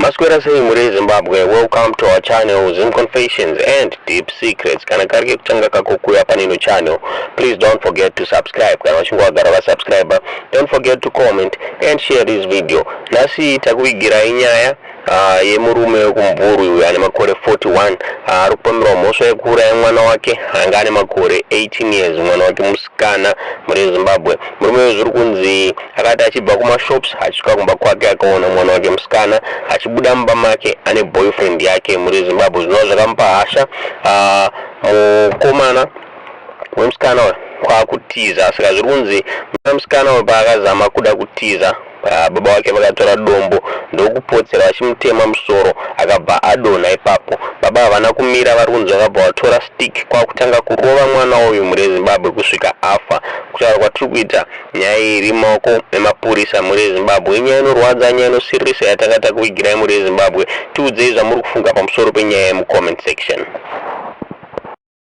Maswera sei mhuri yeZimbabwe, welcome to our channel Zim Confessions and Deep Secrets. Kana kari kekutanga kako kuuya panino channel, please don't forget to subscribe. Kana uchinge wagara wasubscribe, don't forget to comment and share this video. Nhasi takuvigirai nyaya yemurume wekuMvurwi uyo ane makore 41 ari kupomerwa mhosva yekuuraya mwana wake anga ane makore 18 years, mwana wake musikana, mhuri yeZimbabwe. Murume uyu zviri kunzi akati achibva kumashops achisvika kumba kwake, akaona mwana wake musikana achibuda mumba make ane boyfriend yake, mhuri yeZimbabwe, zvinova zvakamupa hasha. Mukomana wemusikana uyu kwakutiza. Saka zviri kunzi musikana uyu paakazama kuda kutiza, baba vake vakatora dombo ndokupotsera vachimutema musoro, akabva adonha ipapo. Baba havana kumira, vari kunzi vakabva vatora stick kwakutanga kurova mwana uyu, mhuri yeZimbabwe, kusvika afa. Kutaura kwatiri kuita, nyaya iyi iri mumaoko emapurisa, mhuri yeZimbabwe. Inyaya inorwadza, nyaya inosiririsa yatanga takuvigirai, mhuri yeZimbabwe. Tiudzei zvamuri kufunga pamusoro penyaya yemucomment section.